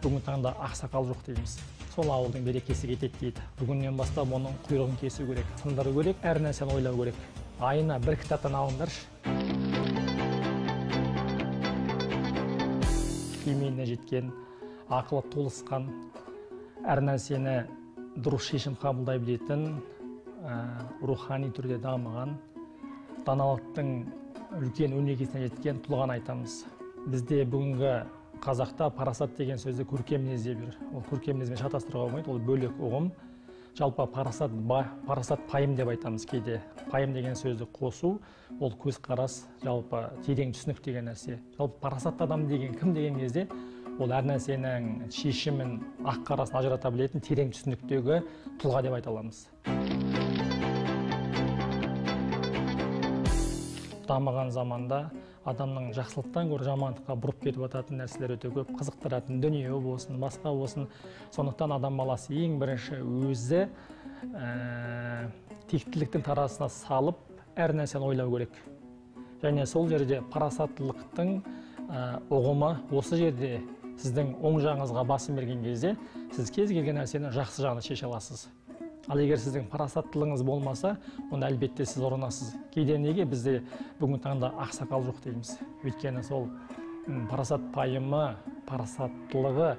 Бүгінгі таңда ақсақал жоқ дейміз. Сол ауылдың берекесі кетеді дейді. Бүгіннен бастап оның құйрығын кесу керек, сындыру керек, әр нәрсені ойлау керек. Айына бір кітаптан алыңдаршы. Именіне жеткен, ақылы толысқан, әр нәрсені дұрыс шешім қабылдай білетін, рухани түрде дамыған, даналықтың үлкен өнегесіне жеткен тұлғаны айтамыз. Бізде бүгінгі қазақта парасат деген сөзді көркем мінез деп жүр. Ол көркем мінезбен шатастыруға болмайды, ол бөлек ұғым. Жалпы парасат, парасат пайым деп айтамыз кейде. Пайым деген сөзді қосу, ол көзқарас, жалпы терең түсінік деген нәрсе. Жалпы парасатты адам деген кім деген кезде, ол әр нәрсенің шешімін, ақ қарасын ажырата білетін терең түсініктегі тұлға деп айта аламыз. Дамыған заманда адамның жақсылықтан гөрі жамандыққа бұрып кетіп жататын нәрселер өте көп, қызықтыратын дүние болсын, басқа болсын. Сондықтан адам баласы ең бірінші өзі тектіліктің тарасына салып, әр нәрсені ойлау керек. Және сол жерде парасаттылықтың ұғымы осы жерде сіздің оң жағыңызға басым берген кезде сіз кез келген нәрсені жақсы жағына шеше аласыз. Ал егер сіздің парасаттылығыңыз болмаса, онда әлбетте сіз ұрынасыз. Кейде неге бізде бүгінгі таңда ақсақал жоқ дейміз? Өйткені сол парасат пайымы, парасаттылығы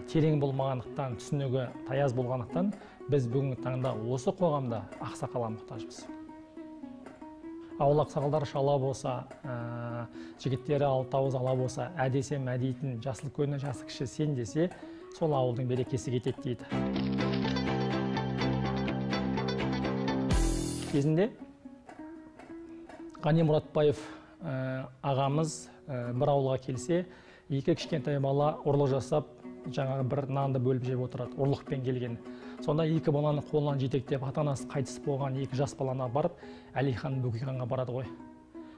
терең болмағандықтан, түсінігі таяз болғандықтан біз бүгінгі таңда осы қоғамда ақсақалға мұқтажбыз. Ауыл ақсақалдары шала болса, жігіттері алты ауыз ала болса, ә десе мә дейтін, жасы үлкені жасы кіші сен десе, сол ауылдың берекесі кетеді дейді. Кезінде Ғани Мұратбаев ағамыз бір ауылға келсе, екі кішкентай бала ұрлық жасап, жаңағы бір нанды бөліп жеп отырады, ұрлықпен келген. Сонда екі баланы қолынан жетектеп, ата-анасы қайтыс болған екі жас баланы барып, Әлихан Бөкейханға барады ғой.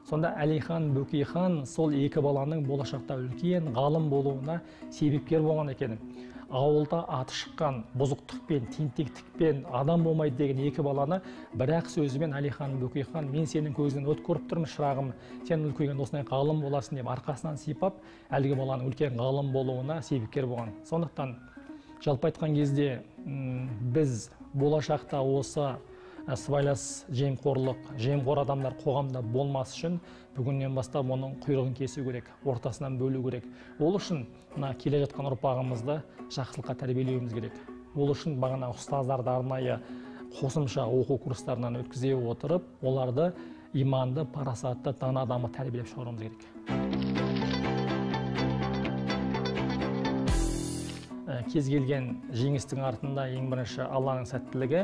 Сонда Әлихан Бөкейхан сол екі баланың болашақта үлкен ғалым болуына себепкер болған екен. Ауылда аты шыққан бұзықтықпен, тентектікпен адам болмайды деген екі баланы бірақ сөзімен Әлихан Бөкейхан, мен сенің көзіңнен от көріп тұрмын, шырағым, сен үлкейгенде осындай ғалым боласың деп арқасынан сипап, әлгі баланың үлкен ғалым болуына себепкер болған. Сондықтан жалпы айтқан кезде біз болашақта осы сыбайлас жемқорлық, жемқор адамдар қоғамда болмас үшін бүгіннен бастап оның құйрығын кесу керек, ортасынан бөлу керек. Ол үшін мына келе жатқан ұрпағымызды жақсылыққа тәрбиелеуіміз керек. Ол үшін бағана ұстаздарды арнайы қосымша оқу курстарынан өткізе отырып, оларды иманды, парасатты, дана адамға тәрбиелеп шығаруымыз керек. Кез келген жеңістің артында ең бірінші Алланың сәттілігі,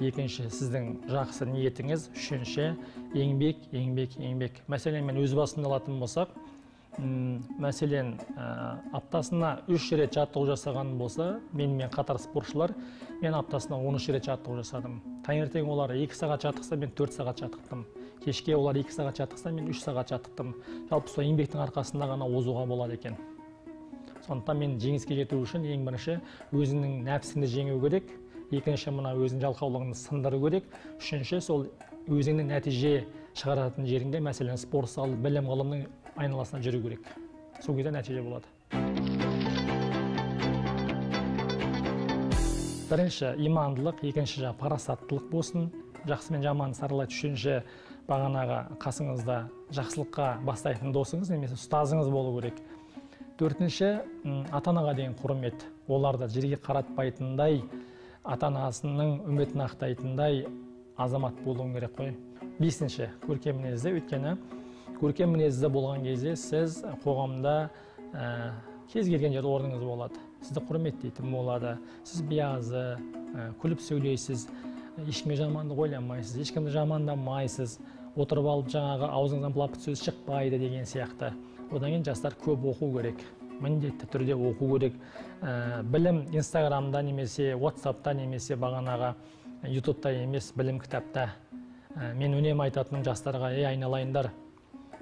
екінші сіздің жақсы ниетіңіз, үшінші еңбек, еңбек, еңбек. Мәселен, мен өз басымды алатын болсақ, мәселен, аптасына 3 рет жаттығу жасаған болса, менімен қатар спортшылар, мен аптасына 13 рет жаттығу жасадым. Таңертең олар 2 сағат жаттықса, мен 4 сағат жаттықтым. Кешке олар 2 сағат жаттықса, мен 3 сағат жаттықтым. Жалпы сол еңбектің арқасында ғана озуға болады екен. Сондықтан мен жеңіске жету үшін ең бірінші өзіңнің нәпсіңді жеңу керек, екінші мына өзіңнің жалқаулығыңды сындыру керек, үшінші сол өзіңнің нәтиже шығаратын жеріңде, мәселен, спорт зал, білім ғылымның айналасына жүру керек. Сол кезде нәтиже болады. Бірінші имандылық, екінші жаңа парасаттылық болсын, жақсы мен жаманды саралайды. Үшінші бағанағы қасыңызда жақсылыққа бастайтын досыңыз немесе ұстазыңыз болу керек. Төртінші, ата-анаға деген құрмет. Оларды жерге қаратпайтындай, ата-анасының үмітін ақтайтындай азамат болуың керек қой. Бесінші, көркем мінезді. Өйткені көркем мінезді болған кезде сіз қоғамда кез келген жерде орныңыз болады. Сізді құрметтейтін болады. Сіз биязы, күліп сөйлейсіз, ешкімге жамандық ойламайсыз, ешкімді жамандамайсыз, отырып алып жаңағы аузыңыздан былапыт сөз шықпайды деген сияқты. Одан кейін жастар көп оқу керек, міндетті түрде оқу керек. Білім Инстаграмда немесе WhatsAppта немесе бағанағы YouTube'та емес, білім кітапта. Мен үнемі айтатыным жастарға, ей айналайындар,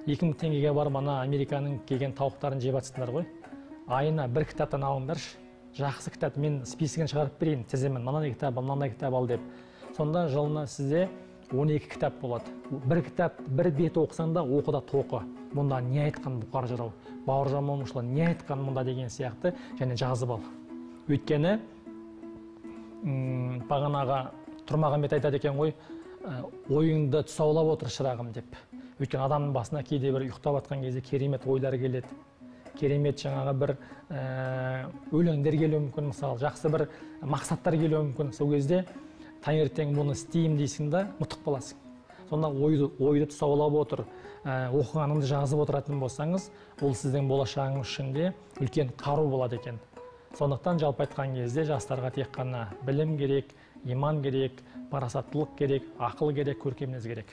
2000 теңгеге барып ана Американың келген тауықтарын жеп жатсыңдар ғой. Айына бір кітаптан алыңдаршы, жақсы кітап, мен списогін шығарып берейін, тізімін, мынандай кітап ал, мынандай кітап ал деп. Сонда жылына сізде 12 кітап болады. Бір кітап, бір бет оқысаң да, оқы да тоқы. Мұнда не айтқан Бұқар жырау, Бауыржан Момышұлы не айтқан мұнда деген сияқты, және жазып ал. Өйткені бағанағы Тұрмағамбет айтады екен ғой, ойыңды тұсаулап отыр шырағым деп. Өйткені адамның басына кейде бір ұйықтап жатқан кезде керемет ойлар келеді. Керемет жаңағы бір өлеңдер келуі мүмкін, мысалы, жақсы бір мақсаттар келуі мүмкін. Сол кезде таңертең бұны істеймін дейсің да, ұмытып қаласың. Сонда ойды тұсаулап отыр, оқығаныңды жазып отыратын болсаңыз, ол сіздің болашағыңыз үшін де үлкен қару болады екен. Сондықтан жалпы айтқан кезде жастарға тек қана білім керек, иман керек, парасаттылық керек, ақыл керек, көркем мінез керек.